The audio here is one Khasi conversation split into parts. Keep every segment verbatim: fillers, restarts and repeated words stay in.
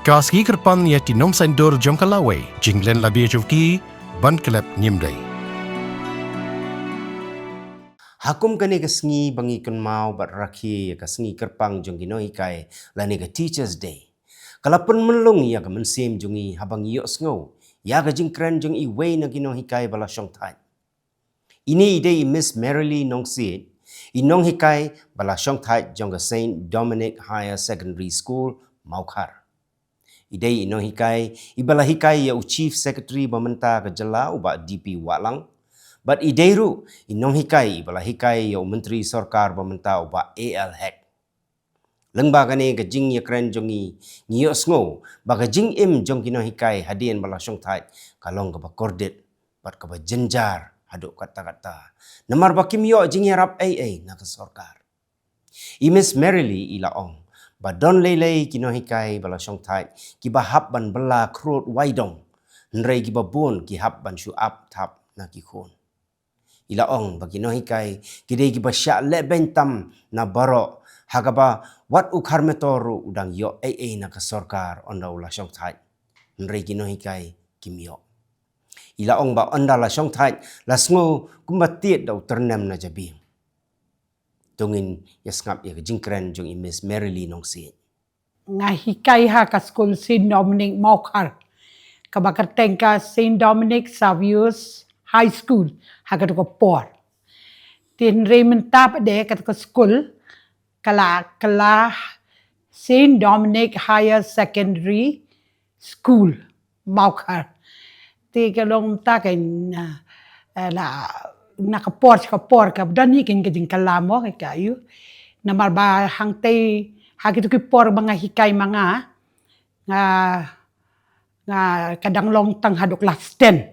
Ka sngi kyrpang ïa ki nongsaindur jong ka lawei, jinglen la bia jong ki ban klet ngim dei. Ha kum kane ka sngi ba ngi kynmaw bad rakhe ïa ka sngi kyrpang jong ki nonghikai lane ka Teachers' Day, ka la pynmynlong ïa ka mynsiem jong ngi haba ngi ïohsngew ïa ka jingkren jong iwei na ki nonghikai ba la shongthait. Ine i dei i Miss Merrily Nongsiej, i nonghikai ba la shongthait jong ka Saint Dominic Higher Secondary School, Mawkhar. I dei i nonghikai iba la hikai ïa u Chief Secretary ba mynta ka jylla, u Bah D P Wahlang. Bad i dei ruh i nonghikai iba la hikai ïa u Myntri Sorkar ba mynta, u Bah A L Hek. Lyngba kane ka jingïakren jong ngi, ngi ïohsngew ba ka jingim jong ki nonghikai hadien ba la shongthait ka long kaba kordit bad kaba jynjar haduh katta katta, namar ba kim ïoh jingïarap ei ei na ka sorkar. I Miss Merrily i la ong ba don lei lei ki nonghikai ba la shongthait kiba hap ban bylla khrud waidong, hynrei kiba bun ki hap ban shu ap thap na ki khun. I la ong ba ki nonghikai ki dei kiba shah lehbeiñ tam na baroh, ha kaba wat u Kharmetor ruh u dang ïoh ei ei na ka sorkar ynda u la shongthait, hynrei ki nonghikai kim ïoh. I la ong ba ynda la shongthait la sngew kumba tied da u tyrnem na jabieng. To ngin ïa sngap ïa ka jingkren jong i Miss Merrily Nongsiej. Nga hikai ha ka skul Saint Dominic Mawkhar, kaba kyrteng ka Saint Dominic Saviour's High School ha kato ka por. Te hynrei mynta pat de kato ka skul ka la kylla Saint Dominic Higher Secondary School, Mawkhar. Te ka long mynta ka, eh, la, na ka por sha ka por ka don hi ka jingkylla mo, ka ïa u. Namar ba hangtei ha kito ki por ba nga hikai ma nga, nga, nga ka dang long tang haduh klas ten.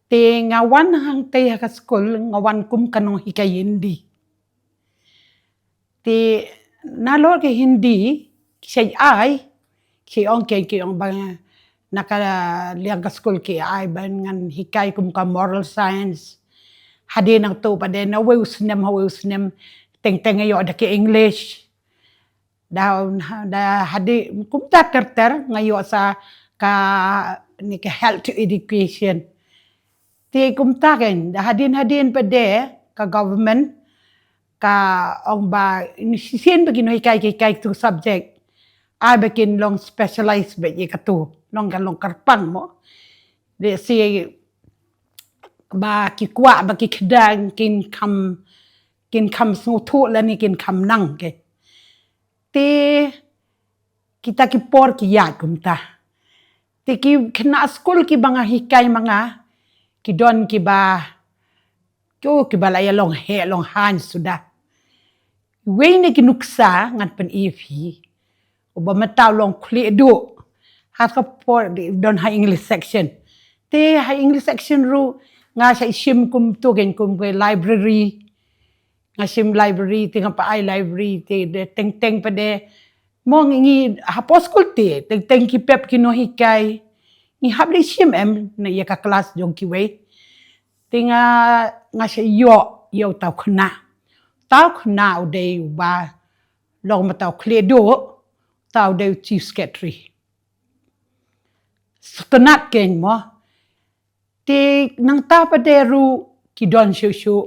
Te nga wan hangtei ha ka skul, nga wan kum ka nonghikai Hindi. Te nalor ka Hindi ki shait ai, ki ong, ki, ki ong ba na ka liang ka skul ki ai ban ngan hikai kum ka moral science. Hadien nangto pat de na wei u snem ha wei u snem teng teng ïoh da ki English. Da, da hadien kumta ter ter nga ïoh sa kane ka health education. Te kumta kan da hadien hadien pat de ka government ka ong ba shisien ba ki nonghikai ki hikai tu subject, ai ba kin long specialize ba ïa katu, long ka long kyrpang mo. De si ba ki kwah ba ki khyndai kin kham, kin kham sngewthuh lane kin kham nang ke. Te kita ki por ki ïaid kumta. Te ki khynnah skul kiba nga hikai ma nga ki don kiba, kiba la ïa long heh long haiñ suda. Wei na ki nuksa ngan pyni ïa phi. Uba mynta u long khlieh duh. Ha ka por don ha English section. Te ha English section ruh nga sa shim kum tu kan kum ka library. Nga shim library te nga pynai library te teng teng pat de. Mo ngi hapoh skul te teng teng ki pep ki nonghikai. Ngi hap leit shim em na ïa ka klas jong kiwei. Te nga, nga sa ïoh ïa uta u khynnah. Uta u khynnah u dei uba long mynta u khlieh duh, uta u dei u chief secretary. Sngewtynnat kein mo. Te nangta pat de ruh ki don shuh shuh,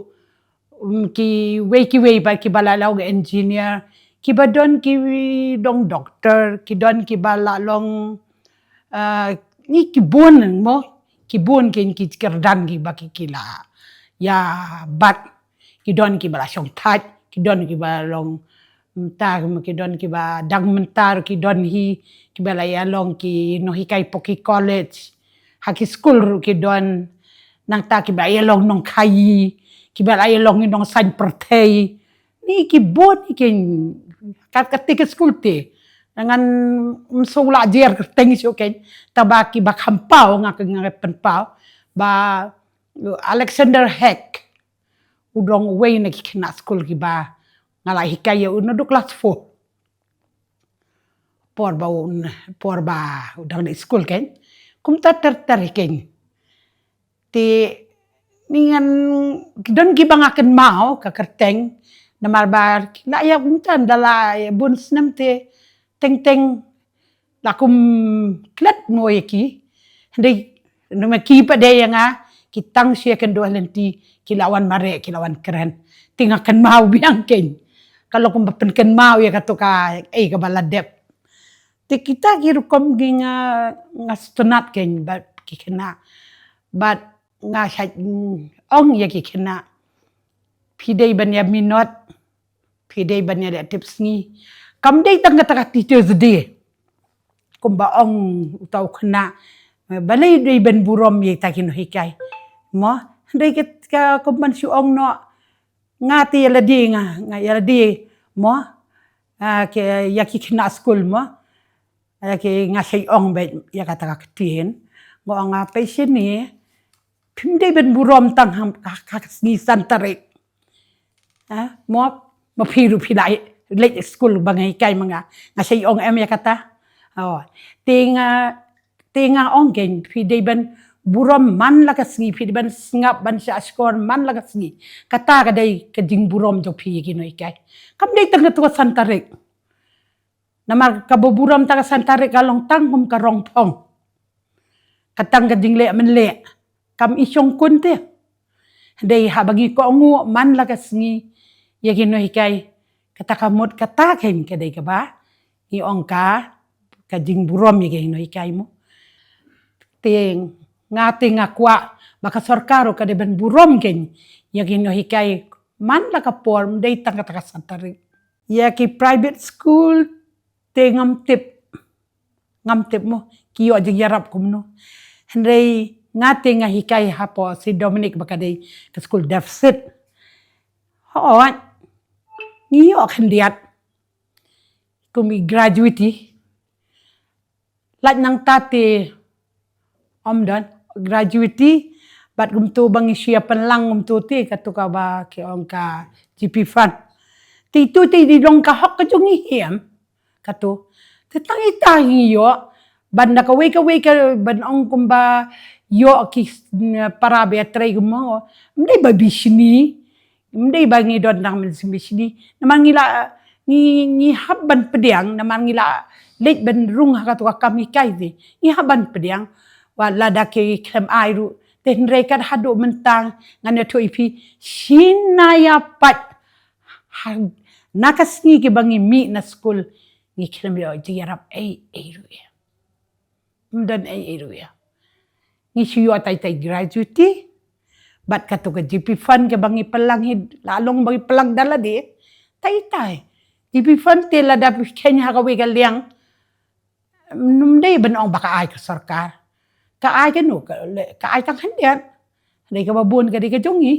um, kiwei kiwei pat kiba la long engineer, kiba don ki dong doctor, ki don kiba la long, uh, ngi ki bun mo, ki bun ki, ki kyrdan kiba ki, ki la ïa bat, ki don kiba la shongthait, ki don kiba long mynta, ki don kiba dang mynta ruh ki don hi, kiba la ïa long ki nonghikai hapoh ki college. Ha ki skul ruh ki don, nangta kiba la ïa long nongkhaïi, kiba la ïa long nongsain pyrthei. Ngi ki bun hi ki, kat kata ka skul te. Ngan ym shu lah jer kyrteng shuh kein, tangba kiba kham paw nga ka nga pynpaw ba Alexander Hek u dang uwei na ki khynnah skul kiba nga la hikai ïa u naduh klas four. Por ba u, por ba u dang leit skul kein. Kumta ter ter hi kein. Te ngan, don kiba nga kynmaw ka kyrteng, namar ba la ïa kumta da la ïa bun snem te teng teng la kum klet mo ïa ki. Hynrei namar ki pat de ïa nga, ki tang shu ïakynduh lynti, ki la wan mareh, ki la wan kren. Te nga kynmaw biang kein. Ka long kumba pynkynmaw ïa kato ka, eh, kaba la dep. Te kita ki rukom ki nga, nga sngewtynnat kein bad ki khynnah. Bad nga shait, mm, ong ïa ki khynnah, phi dei ban ïa minot, phi dei ban ïa leh tip sngi. Kam dei tang kata ka Teachers' Day. Kumba ong uta u khynnah, eh, balei dei ban burom ïa kita ki nonghikai. Mo, dei ka, ka kumban shu ong noh, nga te ïa lade nga, nga ïa lade mo, ah, ki, ïa ki khynnah skul mo. Ïa ki nga shait ong beit ïa kata ka ktien. Nga ong nga peit shane, phim dei ban burom tang ha, ha, ha ka sngi san tarik. Ha, mo, ma phi ruh phi la leit skul ba nga hikai ma nga. Nga shait ong em ïa kata. Oh, te nga, te nga ong kein phi dei ban burom man la ka sngi, phi dei ban sngap ban shah shkor man la ka sngi. Kata ka dei ka jingburom jong phi ïa ki nonghikai. Kam dei tang kato ka san tarik. Namar kaba burom ta ka san tarik ka long tang kum ka rong phong. Ka tang ka jingleh mynleh. Kam i shongkun te. Dei haba ngi kohnguh man la ka sngi ïa ki nonghikai. Kata ka mut kata kein ka dei kaba ngi ong ka, ka jingburom ïa ki nonghikai mo. Te nga te nga kwah ba ka sorkar ruh ka dei ban burom kein ïa ki nonghikai man la ka por, ym dei tang kata ka san tarik. Ïa ki private school te ngam tip. Ngam tip mo ki ïoh jingïarap kumno. Hynrei nga te nga hikai hapoh Saint Dominic ba ka dei ka skul deficit. Hooid. Ngi ïoh khyndiat kum i gratuity. Lait nangta te ym don gratuity, bad kumto ba ngi shu ïa pynlang kumto te kato kaba ki ong ka G P fund. Te ito te i long ka hok ka jong ngi hi em. Kato. Te tang ita ngi ïoh, ban da kawei kawei ka ban ong kumba ïoh ki, mm, para ba ïatrei kumno. Ym dei ba bishni. Ym dei ba ngi don dang mynsiem bishni. Namar ngi la, ngi, ngi hap ban pdiang, namar ngi la leit ban rung ha kato ka kam hikai te. Ngi hap ban pdiang. Wat lada ki khlem ai ruh. Te hynrei kat haduh mynta ngan ïathuh ïa phi. Shynna ïa pat. Ha, na ka sngi kiba ngi mih na skul. Ngi khlem ïoh jingïarap ei, ei ruh ïa. Ym don ei, ei ruh ïa. Ngi shu ïoh tai tai gratuity. Bad kato ka G P fund kaba ngi pynlang hi, la long ba ngi pynlang da lade. Tai tai. G P fund te lada phi kheiñ ha kawei ka liang. Ym dei ban ong ba ka ai ka sorkar. Ka ai kano, ka, ka ai tang khyndiat. Dei kaba bun ka dei ka jong ngi.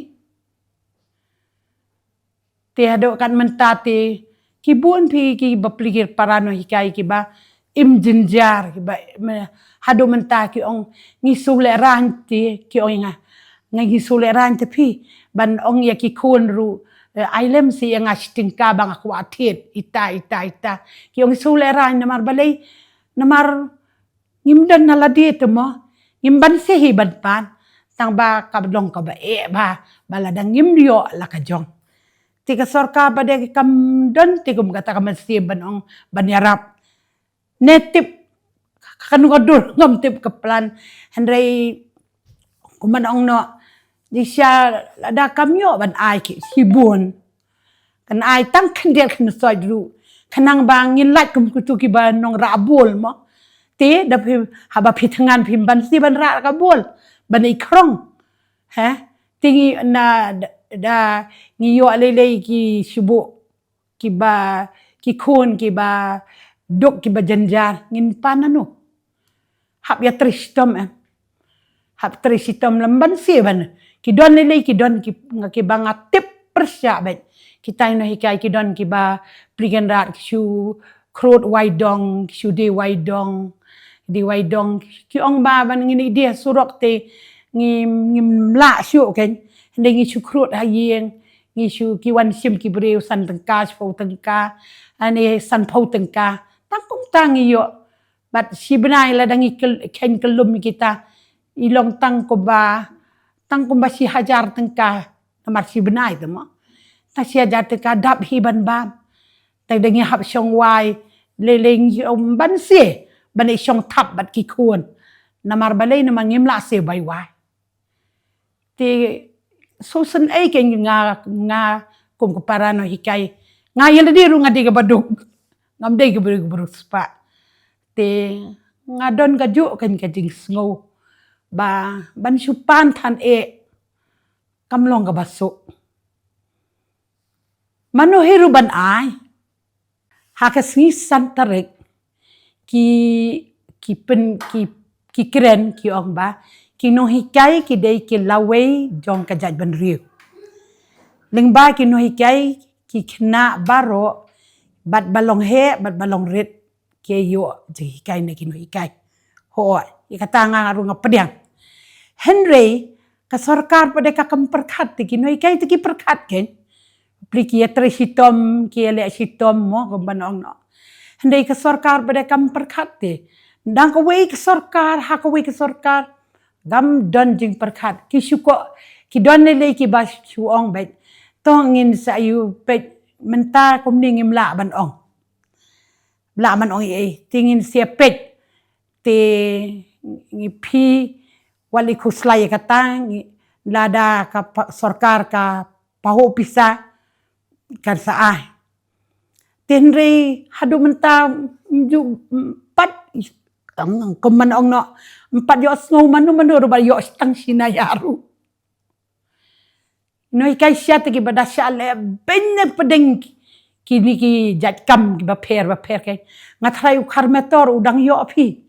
Te haduh kat mynta te ki bun phi kiba pli ki para nonghikai kiba im jynjar kiba, me, haduh mynta ki ong ngi shu lehraiñ te ki ong nga, nga ngi shu lehraiñ te phi ban ong ïa ki khun ruh, eh, ai lem seh ïa nga shi tyngka ba nga kwah thied ita, ita, ita. Ki ong ngi shu lehraiñ namar balei, namar ngim don na lade te mo, ngim banse hi ban pan, tang ba ka long kaba eh ba, ba lada ngim ïoh la ka jong. Te ka sorkar ba dei kam don te kum kata ka mynsiem ban ong ban ïarap. Ne tip kano ka dur ngam tip ka plan, hynrei kumban ong noh, jingshisha lada kam ïoh ban ai ki shibun. Kan ai tang khyndiat khynsoit ruh. Khnang ba ngin lait kum kitu kiba nongrah bul mo. Te da phi, haba phi thngan phim banse ban rah ka bul. Ban i khrong. He? Te ngi na da, da ngi ïoh lei lei ki shuh kiba, ki khun kiba duk kiba jynjar ngin pan nano. Hap ïatrei shitom em. Hap trei shitom lem ban siew ban. Ki don lei lei ki don ki, nga kiba nga tip pyrshah bad. Kita i nonghikai ki don kiba pli kynrad ki shu khrud wai dong, ki shu die wai dong. Die wai dong. Ki ong ba ban ngin ïa die surok te ngi, ngim lah shuh kein. Hynrei ngi shu khrud ha ïing, ngi shu ki wan shim ki briew san tyngka, shiphew tyngka. Ane sanphew tyngka. Tang kumta ngi ïoh. Bad shi bnai lada ngi kheiñ kyllum ïa kita, i long tang kumba, tang kumba shi hajar tyngka namar shi bnai te mo. Tang shi hajar tyngka dap hi ban bam. Tang da ngi hap shong wai, lei lei ngi ym banse ban ïa shong thap bad ki khun. Namar balei? Namar ngim lah siew bai wai. Te shisien ei kein nga, nga kum ka para nonghikai, nga ïa lade ruh nga dei kaba duk, ngam dei kaba duk briew spah. Te nga don kajuh kein ka jingsngew ba ban shu pan than eh kam long kaba suk. Mano hi ruh ban ai. Ha ka sngi san tarik ki, ki pyn, ki, ki kren, ki ong ba ki nonghikai ki dei ki lawei jong ka jaitbynriew. Lyngba ki nonghikai ki khynnah baroh, bad ba long heh bad ba long rit, ki ïoh jinghikai na ki nonghikai. Hooid, ïa kata nga ruh nga pdiang. Hynrei ka sorkar pat de kam pyrkhat te, ki nonghikai te ki pyrkhat kein. Pli ki ïatrei shitom, ki ïaleh shitom mo, kumba ong noh. Hynrei ka sorkar pat de kam pyrkhat te. Dang kawei ka sorkar ha kawei ka sorkar, kam don jingpyrkhat. Ki shu ko, ki don lei lei kiba shu ong beit, to ngin sa ïoh peit, mynta kumne ngim lah ban ong. Lah ban ong ei ei, te ngin sa peit. Te ngi, phi wat leh khuslai ïa kata, ngi, lada ka pa-, sorkar ka pahuh pisa, kan sa ai. Te hynrei haduh mynta, mm, ju, mm, pat, mm, kumba ong noh, mm, pat ïohsngew mano mano ruh ba ïoh tang shi naiar ruh. Nonghikai sha te kiba da shah leh beiñ ne pdeng kine ki jait kam kiba pher ba pher kein. Nga tharai u Kharmetor u dang ïoh phi.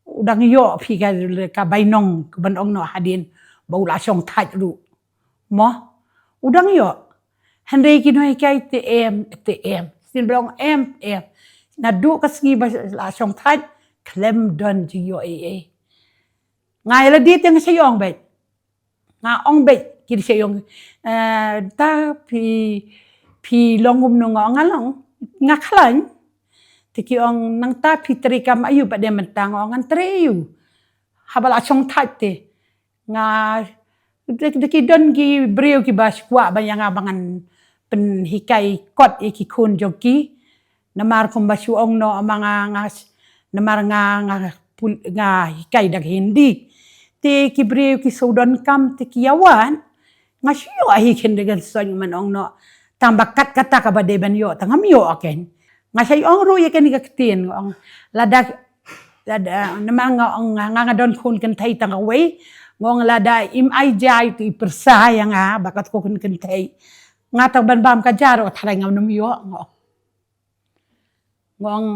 U dang ïoh phi ka, ka bainong kumba ong noh hadien ba u la shong thait ruh. Mo? U dang ïoh. Hynrei ki nonghikai te em, te em. Sien ba long em, em. Naduh ka sngi ba la shong thait, khlem don jingïoh ei ei. Nga ïa lade te nga sa ïa ong beit. Nga ong beit, ki da sa ïa ong, eh, ta phi, phi long kumno, nga ong nga long, nga khlaiñ. Te ki ong nangta phi trei kam aïu pat de mynta, nga ong ngan trei aïu. Haba la shong thait te. Nga, de, de ki don ki briew kiba shu kwah ba ïa nga ba ngan pynhikai kot ïa ki khun jong ki. Namar kumba shu ong noh ma nga, nga, namar nga, nga pul-, nga hikai da ka Hindi. Te ki briew ki shu donkam te ki ïa wan. Nga shu ïoh hi khyndai kan soñ, man ong noh. Tang ba kat kata kaba dei ban ïoh, tang ngam ïoh kein. Nga sa ïa ong ruh ïa kane ka ktien, nga ong lada, lada, namar nga ong nga, nga, nga don khun kynthei tang kawei. Nga ong lada im ai ja ïa uto i pyrsa ïa nga ba kat khun kynthei, nga tang ban bam ka ja ruh tharai ngam nym ïoh, nga ong. Nga ong,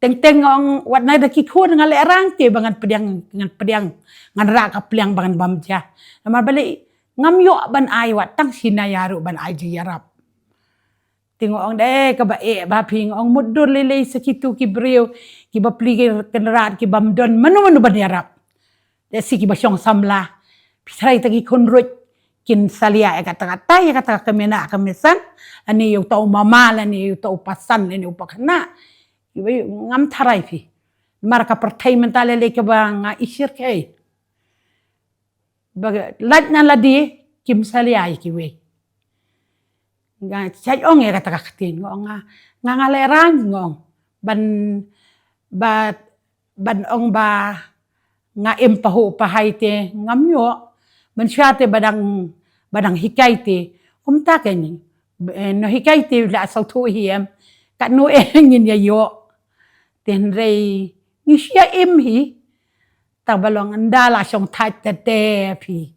teng teng nga ong, wat nai da ki khun nga lehraiñ te ba ngan pdiang, ngan pdiang, ngan rah ka pliang ba ngan bam ja. Namar balei, ngam ïoh ban ai wat tang shi naiar ruh ban ai jingïarap. Te nga ong, dei kaba eh bha phi, nga ong mutdur lei lei sa kito ki briew kiba plie ki kynrad ki bym don mano mano ban ïarap. Lehse kiba shong samla. Phi tharai ta ki khun ruh kin salia ïa kata kata, ïa kata ka kmie na ka kmie san, lane ïa uta u mama, lane ïa uta u pasan, lane u pakhynnah. Kiba ngam tharai phi. Namar ka pyrthei mynta lei lei kaba nga isir khei. Ba lait na lade kim salia ïa kiwei. Nga sa ong ïa kata ka ktien, nga ong nga, nga, nga lehraiñ, nga ong. Ban, ba, ban ong ba nga im pahuh pahai te ngam ïoh. Mynshuwa te ba dang, ba dang hikai te. Kumta kein, eh, nonghikai te la sngewthuh hi em. Katno eh ngin ïa ïoh. Te hynrei ngi shu ïa im hi. Tang ba long ynda la shong thait te te phi.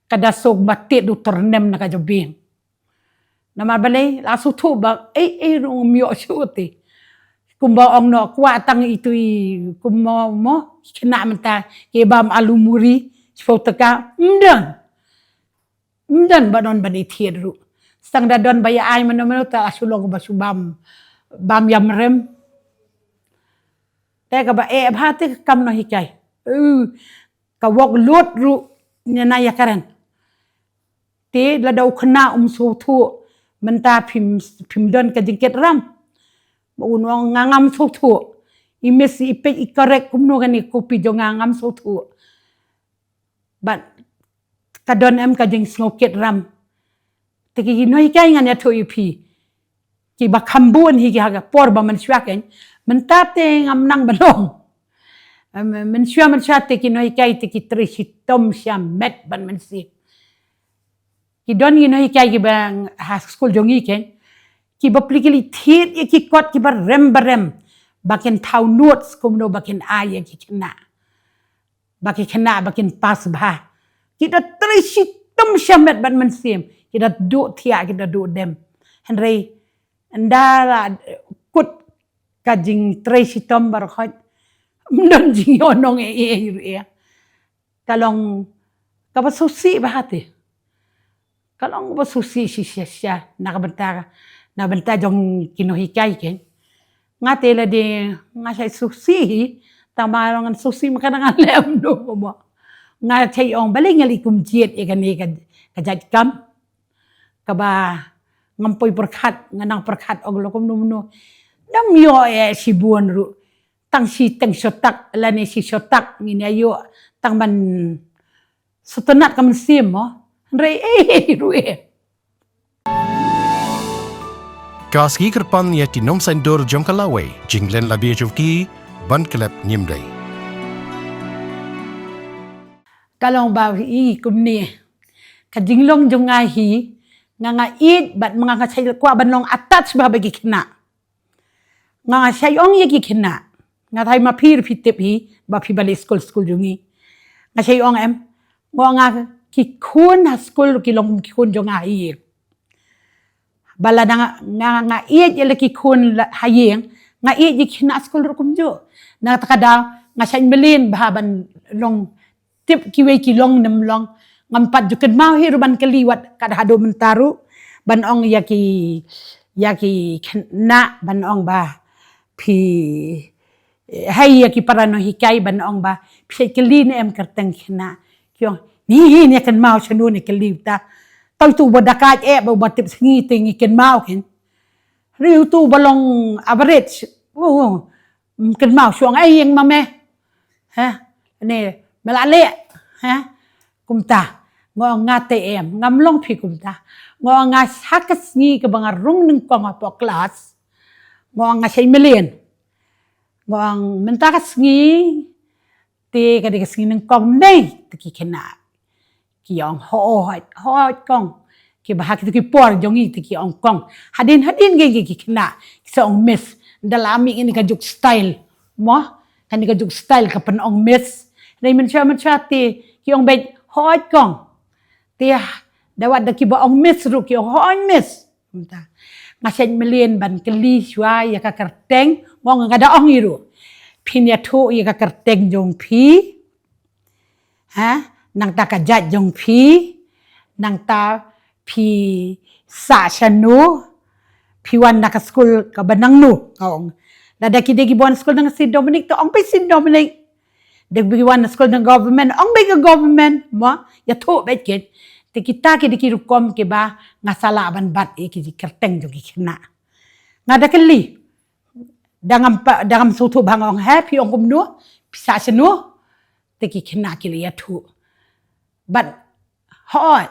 Ka da suk ba tied u tyrnem na ka jabieng. Namar balei, la sngewthuh ba ei ei ruh ngam ïoh shuh te. Kumba ong noh, kwah tang ito i, kumba mo, khynnah mynta ki bam alu muri, shiphew tyngka, ym don. Ym don ba don ban ïa thied ruh. Tang da don ba ïa ai mano mano, ta la shu long ba shu bam, bam ïam rem. Te kaba eh bha te ka kam nonghikai. Uh, ka wok lut ruh, ïa na ïa karen. Te lada u khynnah um sngewthuh, mynta phim, phim don ka jingkit ram. Ba un ong nga ngam sngewthuh. I miss, i peit, i correct kumno kane ka copy jong nga, ngam sngewthuh. Bad ka don em ka jingsngewkit ram. Te ki nonghikai, ngan ïathuh ïa phi. Kiba kham bun hi ki ha ka por ba mynshuwa kein. Mynta te ngam nang ban ong. Em, mynshuwa mynshuwa te ki nonghikai te ki trei shitom shamet bad mynsiem. Ki don ki nonghikai kiba ha skul jong ngi ken, kiba plie ki leit thied ïa ki kot kiba rem ba rem, ba kin thaw notes kumno ba kin ai ïa ki khynnah, ba ki khynnah ba kin pass bha. Ki da trei shitom shamet bad mynsiem, ki da duh thiah, ki da duh dem. Hynrei ynda la kut ka jingtrei shitom baroh khoit, ym don jingïohnong ei ei ruh ïa. Ka long kaba sngewsih bha te. Ka long kaba sngewsih shisha shisha na ka bynta, na bynta jong ki nonghikai ken. Nga te lade nga shait sngewsih hi, tang ba ngan sngewsih ma ka dang ngan leh kumno mo. Nga shait ong balei nga leit kumjied ïa kane ka, ka jait kam. Kaba ngam poi pyrkhat, nga nang pyrkhat ong lo kumno kumno. Dang ym ïoh ïa shibun ruh. Tang shi teng shotak lane shi shotak ngin ïa ïoh tang ban sngewtynnat ka mynsiem mo. Hynrei ei ei ruh ei. Ka sngi kyrpang ïa ki nongshong dur jong ka lawei, jinglen la bieit jong ki ban klet ngim dei. Ka long ba i kumne. Ka jinglong jong nga hi, nga nga ïeit bad ma nga nga shait kwah ban long attach bha bad ki khynnah. Nga nga shait ong ïa ki khynnah. Nga thai ma phi ruh phi tip hi ba phi ba leit skul skul jong ngi. Nga shait ong em. Nga nga ki khun ha skul ki long ki khun jong nga hi. Ba la nga nga ïeit ïa la ki khun ha ïing, nga ïeit ïa ki khynnah skul ruh kumjuh. Na kata ka daw nga shait mlien bha ban long tip kiwei ki long ne ym long. Ngam pat ju kynmaw hi ruh ban kylli wat kat haduh mynta ruh ban ong ïa ki, ïa ki khynnah ban ong ba phi, eh, hai ïa ki para nonghikai ban ong ba phi kylli ne em kyrteng khynnah. Ki ong ni hi ne kynmaw shano ne kylli ta. Tang tu ba da ka eh ba ba tip sngi te ngi kynmaw ken. Riu tu ba long average. Oh, kynmaw shuang ai ïeng ma me. Ha? Ne, me la leh. Ha? Kumta. Ngo nga te em, ngam long phi kumta. Ngo nga sa ka sngi kaba nga rung nyngkong hapoh klas. Ngo nga shait mlien. Ngo mynta ka sngi te ka dei ka sngi nyngkong mynta te ki khynnah ki ong hooid, hooid kong. Kiba ha kitu ki por jong ngi te ki ong kong. Hadien hadien ki, ki khynnah ki sa ong miss. Da la mih kane ka juk style. Mo, kane ka juk style ka pyn ong miss. Dei mynshuwa mynshuwa te ki ong beit hooid kong. Te da wat da kiba ong miss ruh ki ong hooid miss. Kumta. Nga shait mlien ban kylli shuwa ïa ka kyrteng, mo nga da ong hi ruh. Phin ïathuh ïa ka kyrteng jong phi. Ha? Nangta ka jait jong phi, nangta phi sah shano, phi wan na ka skul kaba nangno, nga ong. Lada ki dei kiba wan skul na ka Saint Dominic, to ong phi Saint Dominic. Dei kiba wan skul na government, ong phi ka government, mo, ïathuh beit kit. Te kita ki dei ki rukom kiba nga sa lah ban bat ïa ki kyrteng jong ki khynnah. Nga da kylli, da ngam pat, da ngam sngewthuh ba nga ong he, phi ong kumno, phi sah shano, te ki khynnah ki la ïathuh. Bad hooid,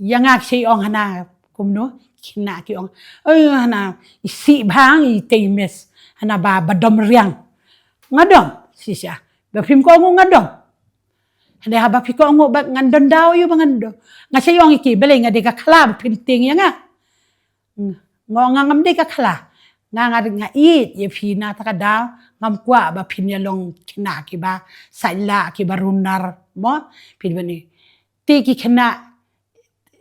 ïa nga ki shait ong hana kumno, khynnah ki ong, eh, hana i sih bha i tei miss, hana ba, ba dom riang. Nga dom, shisha. Ba phim ko ong nga dom. Hana haba phi ko ong ba ngan don daw ïa ba ngan dom. Nga shait ong ïa ki, balei nga dei ka khla ba phin tieng ïa nga. Ngo nga ngam dei ka khla. Nga nga nga ïeit ïa phi na kata ka daw, ngam kwah ba phin ïa long khynnah kiba sait lah kiba runar mo. Phi ba ni. Te ki khynnah,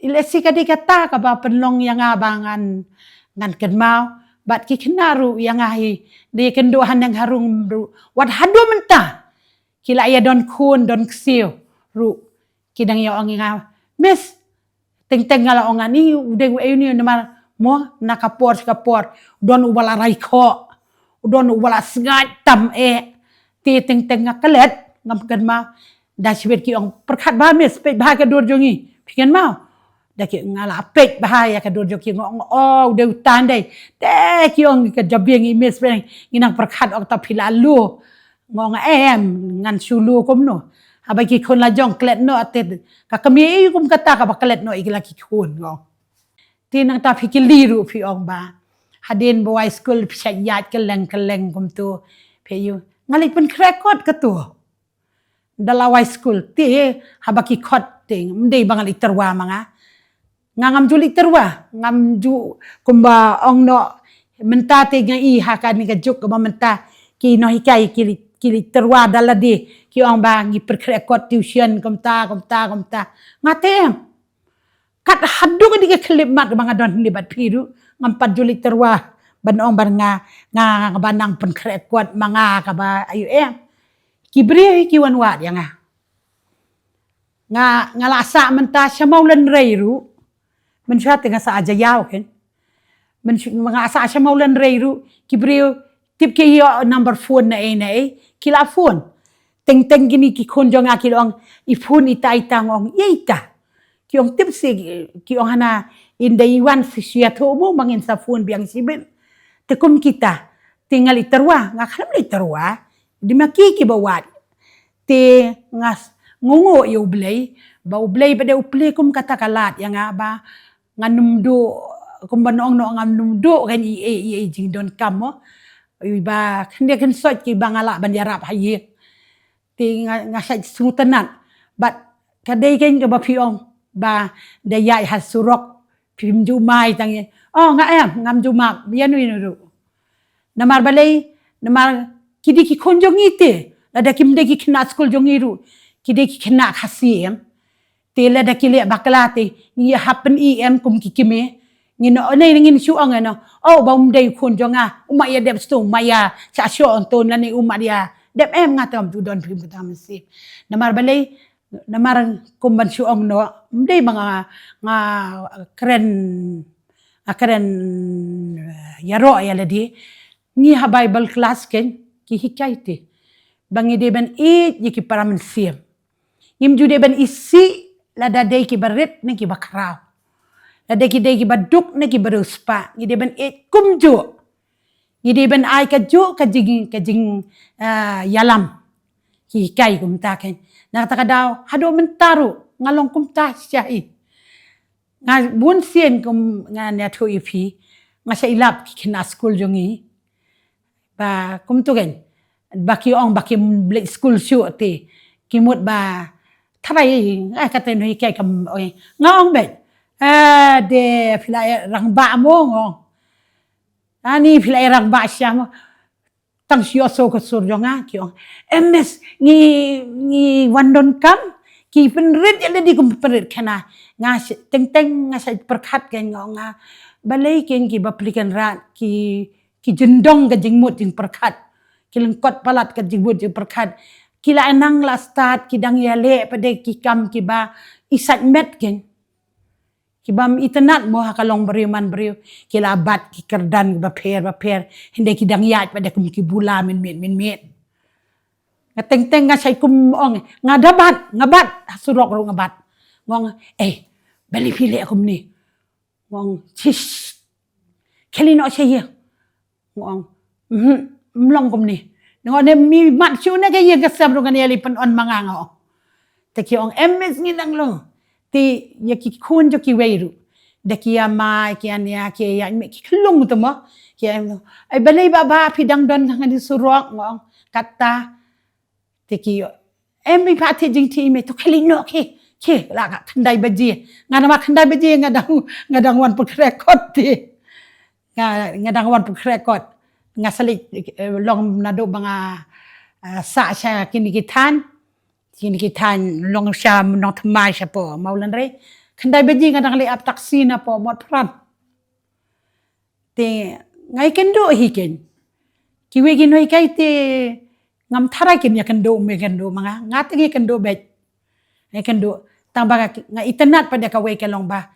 lehse ka dei kata kaba pynlong ïa nga ba ngan, ngan kynmaw. Bad ki khynnah ruh ïa nga hi, dei kynduh haneng harung ruh. Wat haduh mynta ki la ïa don khun don ksiew ruh. Ki dang ïa ong ïa nga, miss, teng teng nga la ong ani u dei u ei u ni namar mo na ka por sha ka por. U don uba la rai khoh, u don uba la sngaid tam eh. Te teng teng nga klet, ngam kynmaw. Da shibit ki ong pyrkhat bha miss, peit bha ka dur jong ngi. Phi kynmaw? Da ki nga la peit bha ïa ka dur jong ki, nga ong o u dei u tan dei. Te ki ong ka jabieng i miss, ngi nang pyrkhat ong ta phi la lu. Nga ong em, ngan shu lu kumno. Haba ki khun la jong klet noh te ka kmie ei kum kata kaba klet noh ïa ki la ki khun, nga ong. Te nangta phi kylli ruh phi ong ba hadien ba wai skul phi shait ïaid kylleng kylleng kumto. Phi ïoh Nga leit pynkhreh kot kato. Da la wai skul te, haba ki khot te, ym dei ba nga leit tyrwa ma nga. Nga ngam ju leit tyrwa, ngam ju, kumba ong noh, mynta te nga i ha kane ka juk kaba mynta, ki nonghikai ki leit, ki leit tyrwa da lade, ki ong ba ngi pynkhreh kot tuition, kumta, kumta, kumta. Nga te em. Kat haduh kane ka khyllipmat ba nga don hangne bad phi ruh, ngam pat ju leit tyrwa ban ong ba nga, nga, nga ba nang pynkhreh kot ma nga kaba aïu em. Ki briew hi ki wan wad ïa nga. Nga, nga la sah mynta sha Mawlynrei ruh. Mynshuwa te nga sah ha Jaïaw kein. Mynshuwa nga sah sha Mawlynrei ruh, ki briew tip ki ïoh number phone na ei na ei, ki la phone. Teng teng kine ki khun jong nga ki la ong, i phone ita ita, nga ong ïa ita. Ki ong tip shi, ki ong hana, ynda i wan shi ïathuh mo ba ngin sa phone biang shibit. Te kum kita, te nga leit tyrwa, nga khlem leit tyrwa. Dei ma ki kiba wad. Te nga s-, nga nguh ïa U Blei, ba U Blei ba dei U Blei kum kata ka lad ïa nga ba ngan ym duh, kumba nga ong noh, ngan ym duh kein i, i, i, i jingdonkam mo. Iba khyndiat khynsoit kiba nga lah ban ïarap ha ïing. Te nga, nga shait sngewtynnat. Bad ka dei kein kaba phi ong ba da ïaid ha surok phim ju mai tang ïa. Oh, nga em, ngam ju map ïa no ïa no ruh. Namar balei, namar ki dei ki khun jong ngi te, lada kim dei ki khynnah skul jong ngi ruh, ki dei ki khynnah Khasi em. Te lada ki leh bakla te, ngi hap pyni em kum ki kmie. Ngin ong, "Nei, ngin shu ong ïa no. Oh, ba um dei u khun jong nga, um ïa dep sdang, um ïa shah shoh ong to, lane um ïa dep em." Nga te ngam ju don phim kata mynsiem. Namar balei, namar kum ban shu ong noh, ym dei ba nga, nga kren, nga kren, eh, ïaroh ïa lade. Ngi ha Bible class kein, ki hikai te ba ngi dei ban ïeit ïa ki para mynsiem. Ngim ju dei ban isih lada dei kiba rit ne kiba khraw. Lada ki dei kiba duk ne kiba riewspah. Ngi dei ban ïeit kumjuh. Ngi dei ban ai kajuh ka jing, ka jing, ah, ïalam. Ki hikai kumta kein. Na kata ka daw, haduh mynta ruh, nga long kumta shisha hi. Nga bun sien kum nga ïathuh ïa phi, nga shait lap ki khynnah skul jong ngi. Ba kumto kein, ba ki ong ba kim leit skul shuh te, ki mut ba tharai, eh, kata no hi kai kam, oi. Nga ong beit, eh, de phi la rangbah mo, nga ong. Ani phi la rangbah sha mo. Tang shu ïohsngew ka sur jong nga, ki ong, "Em miss, ngi, ngi wan donkam, ki pynrit ïa lade kum pynrit khana." Nga sh-, teng teng nga shait pyrkhat kein, nga ong, nga, balei kein kiba pynlong rat, ki, ki jyndong ka jingmut jingpyrkhat, ki lyngkot palat ka jingmut jingpyrkhat, ki la nang la stad, ki dang ïaleh pat de ki kam kiba isait met kein. Kiba ym itynnad mo ha ka long briew man briew. Ki la bat ki kyrdan kiba pher ba pher. Hynrei ki dang ïaid pat de kum ki bula mynmiet mynmiet. Nga teng teng nga shait kum ong. Nga da bat, nga bat. Ha surok ruh nga bat. Nga ong, "Eh, balei phi leh kumne?" Nga ong, "Shish. Khie leit noh sha ïing." Nga ong, "Mhm, ym long kumne." Nga ong, "Ne mi mat shuh ne ka ïing ka sem ruh ngan ïa leit pynhun ma nga," nga ong. Te ki ong, "Em miss, ngi nang long." Te ïa ki khun jong kiwei ruh, da ki ïa mai, ki ïa nia, ki ïa ïa me, ki khlung te mo. Ki ïa, "Ai balei ba ba phi dang don hangne surok?" Nga ong, "Kata." Te ki, "Em, i pha thied jingthied i mei, to khie leit noh khie, khie la ka khyndai baje." Nga namar khyndai baje nga dang, nga dang wan pynkhreh kot te. Nga, nga dang wan pynkhreh kot. Nga sa leit, eh, long naduh ba nga, eh, sah sha kine ki thaiñ. Kine ki thaiñ long sha Nongthymmai shapoh Mawlynrei. Khyndai baje nga dang leit ap taxi napoh Motphran. Te nga ïakynduh hi kein. Kiwei ki nonghikai te ngam tharai kin ïakynduh, ym ïakynduh ma nga. Nga te nga ïakynduh beit. Nga ïakynduh. Tang ba nga, nga itynnad pat de kawei ka long ba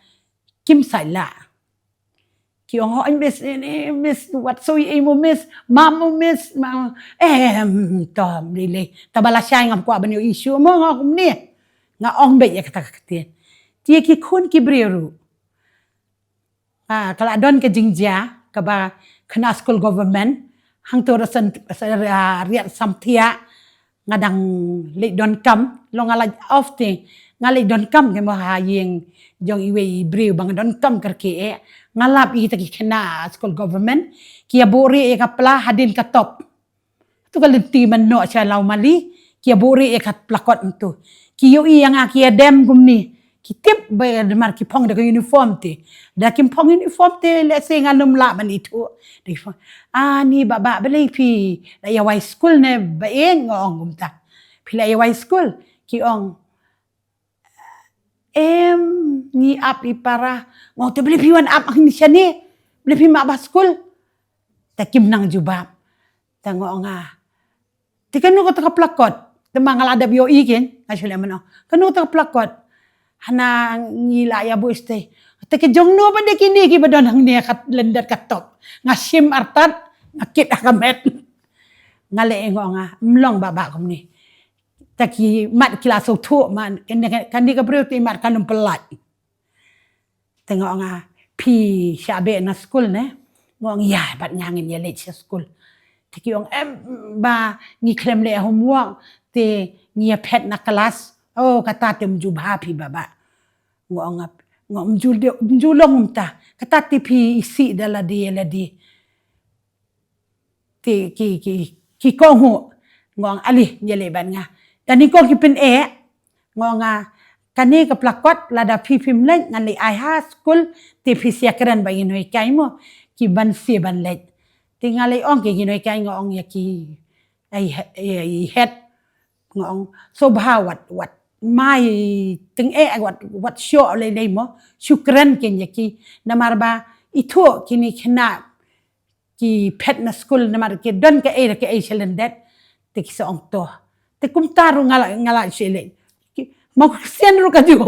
kim sait lah. Ki ong, "Hooid miss, eh, eh, miss, wat sui ei mo miss, map mo miss, map mo." Em, to, ym lei lei. Tang ba lashai ngam kwah ban ïoh issue mo, nga kumne. Nga ong beit ïa kata ka ktien. Te ïa ki khun ki briew ruh. Ah, ka la don ka jingjia, kaba khynnah skul government, hangto ruh san, san, ah, Riat Samthiah, nga dang leit donkam, long nga la off te, nga leit donkam kynmaw ha ïing jong iwei i briew ba nga donkam kyrkieh, nga lap ïa kita ki khynnah skul government, ki ïa buhrieh ïa ka pla hadien ka top. Tu ka lynti man noh sha Lawmali, ki ïa buhrieh ïa ka plakot mynta. Ki ïohi ïa nga ki ïa dem kumne. Ki tip ba namar ki phong da ka uniform te. Da kim phong uniform te, lehse ngan ym lah ban ithuh. Da ki phong, "Ah, ni Bah Bah, balei phi la ïa wai skul ne Bah Ïeit?" nga ong kumta. "Phi la ïa wai skul?" Ki ong, "Em, ngi ap i para." Nga ong, "Te balei phi wan ap hangne shane? Balei phim ap ha skul?" Te kim nang jubab. Te nga ong, "Ah, te kano kata ka plakot?" Te ma nga la dep ïohi kein, nga shu leh mynno. "Kano kata ka plakot?" "Hana ngi la ïa buh stay." "Te ka jong no pat de kine kiba don hangne ha ka lyndet ka top?" Nga shim artat, nga kit ha ka met. Nga leh, nga ong, "Ah, ym long Bah Bah kumne." Te ki mat ki la sngewthuh, ma kane, kane ka briew te mat kan ym pyllait. Te nga ong, "Ah, phi shah beh na skul ne?" Nga ong, "Ïa, bad nga ngin ïa leit sha skul." Te ki ong, "Em, Bah, ngi khlem leh homework, te ngi ïa phet na klas." "Oh, kata te ym ju bha phi Bah Bah." Nga ong, "Nga ym ju de, ym ju long kumta. Kata te phi isih da lade lade." Te ki, ki, ki kohnguh. Nga ong, "Ale, ïa leit bad nga." Te nyngkong ki pyneh, nga ong, "Ah, kane ka plakot, lada phi phim leit, ngan leit ai ha skul, te phi sa ïa kren bad ki nonghikai mo, ki ban sa ban leit." Te nga leit ong ki, ki nonghikai, nga ong ïa ki, ai, ai, ai, head, nga ong, "Sngewbha wat, wat, mai, teng eh, wat, wat shoh lei lei mo, shu kren kein ïa ki, namar ba ithuh kine khynnah ki phet na skul namar ki don kaei re kaei sha lyndet." Te ki sa ong to. Te kumta ruh nga la, nga la shu leit. Ki, ma ka ksian ruh ka juh.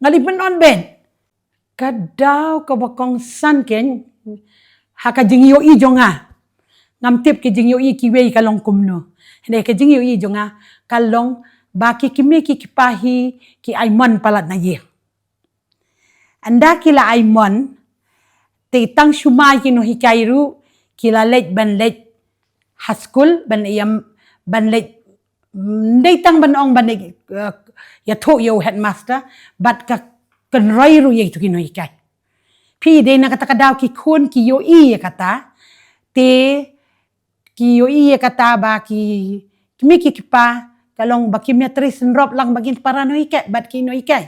Nga leit pynonbeit. Ka daw kaba kongsan kein ha ka jingïohi jong nga. Ngam tip ka jingïohi kiwei ka long kumno. Hynrei ka jingïohi jong nga ka long ba ki kmie ki kpa hi ki ai mon palat na ïing. Ynda ki la ai mon, te tang shu mai ki nonghikai ruh, ki la leit ban leit ha skul, ban ïam, ban leit, mm, dei tang ban ong ban leit, eh, ïathuh ïa u headmaster, bad ka kynroi ruh ïa kitu ki nonghikai. Phi, dei na kata ka daw ki khun ki ïohi ïa kata, te ki ïohi ïa kata ba ki kmie ki kpa ka long ba kim ïatrei synrop lang bad ki para nonghikai, bad ki nonghikai.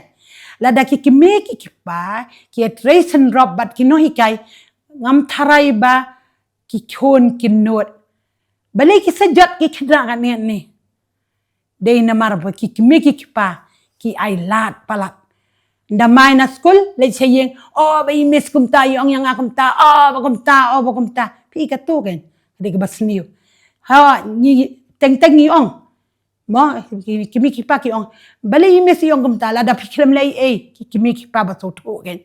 Lada ki kmie ki kpa ki ïatrei synrop bad ki nonghikai, ngam tharai ba ki khun kin nud. Balei ki sa jot ki khynnah kane ne? Dei namar ba ki kmie ki kpa ki ai lad palat. Ynda mai na skul, leit sha ïing, "Oh, Bah, i miss kumta, i ong ïa nga kumta, oh, Bah kumta, oh, Bah kumta." Phi, katu kein, dei kaba sniew. Ha, ngi teng teng ngi ong. Mo, ki, kmie ki kpa ki ong, "Balei i miss i ong kumta, lada phi khlem leh ei ei." Ki kmie ki kpa ba sngewthuh kein.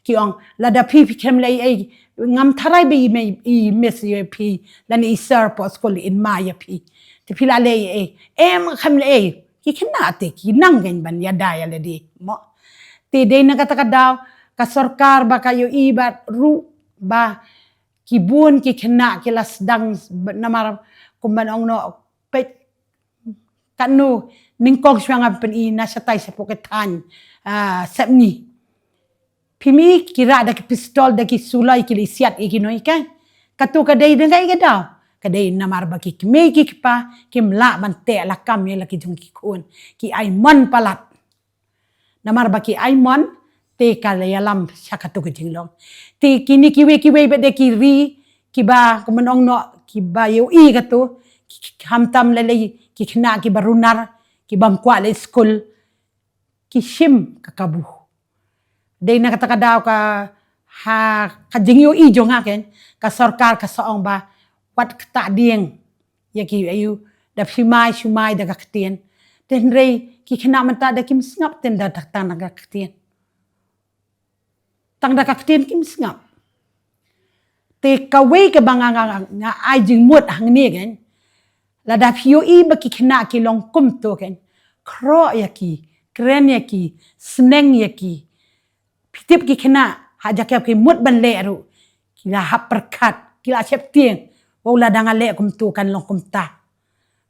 Ki ong, "Lada phi, phi khlem leh ei ei, ngam tharai ba i miss, i miss ïa phi, lane i sir hapoh skul in mai ïa phi. Te phi la leh ei ei." "Em, khlem leh ei." Ki khynnah te ki nang kein ban ïada ïa lade, mo. Te dei na kata ka daw ka sorkar ba ka ïohi bad ruh ba ki bun ki khynnah ki la sdang namar kumban ong noh, peit, katno nyngkong shuwa nga pyni na shatai shapoh ka thaiñ, ah, Sepngi. Phim i ki rah da ki pistol, da ki suloi ki leit siat ïa ki nonghikai. Katu ka dei dang kaei ka daw? Ka dei namar ba ki kmie ki kpa kim lah ban teh lakam ïa la ki jong ki khun. Ki ai mon palat. Namar ba ki ai mon, te ka la ïalam sha katu ka jinglong. Te kine kiwei kiwei pat de ki ri kiba, kumban ong noh, kiba ïohi katu, ki, ki, khamtam lei lei ki khynnah kiba runar, kibym kwah leit skul, ki shim ka kabu. Dei na kata ka daw ka, ha ka jingïohi jong nga kein, ka sorkar ka sa ong ba wat ktah dieng ïa ki, aïu, da phi mai shu mai da ka ktien. Te hynrei ki khynnah mynta da kim sngap, te da tang da ka ktien. Tang da ka ktien kim sngap. Te kawei kaba nga, nga, nga, nga ai jingmut hangne kein, lada phi ïohi ba ki khynnah ki long kumto kein, khroh ïa ki, kren ïa ki, sneng ïa ki. Phi tip ki khynnah ha jaka ki mut ban leh ruh, ki la hap pyrkhat, ki la sheptieng, "Wow, lada nga leh kumto kan long kumta."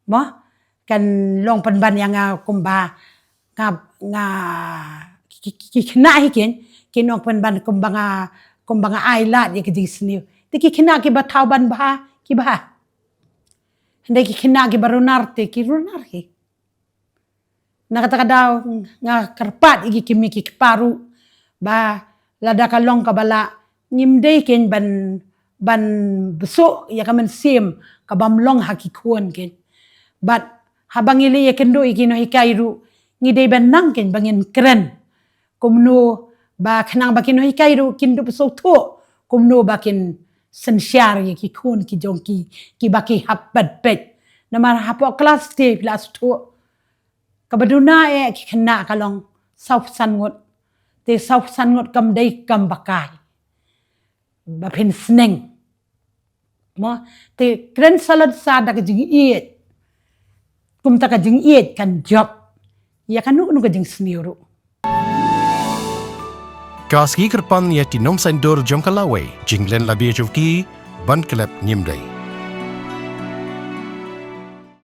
Mo, kan long pynban ïa nga kumba nga, nga, ki, ki, ki khynnah hi kein kin ong pynban kumba nga, kumba nga ai lad ïa ka jingsniew. Te ki khynnah kiba thaw ban bha, ki bha. Hynrei ki khynnah kiba runar te ki runar hi. Na kata ka daw nga kyrpad ïa ki kmie ki kpa ruh ba lada ka long kaba lah ngim dei kein ban, ban bsuh ïa ka mynsiem ka bym long ha ki khun kein. Bad haba ngi leit ïakynduh ïa ki nonghikai ruh ngi dei ban nang kein ba ngin kren kumno ba khnang ba ki nonghikai ruh kin dup sngewthuh kumno ba kin synshar ïa ki khun ki jong ki, kiba ki hap peit peit. Namar hapoh klas te phi la sngewthuh kaba duna eh ki khynnah ka long saw phew san ngut. Te saw phew san ngut kam dei kam ba kai ba phin sneng. Mo, te kren sa lad sa da ka jingïeit. Kumta ka jingïeit kan jop ïa kano kano ka jingsniew ruh. Ka sngi kyrpang ïa ki nongsaiñdur jong ka lawei, jinglen la bia jong ki ban klet ngim dei.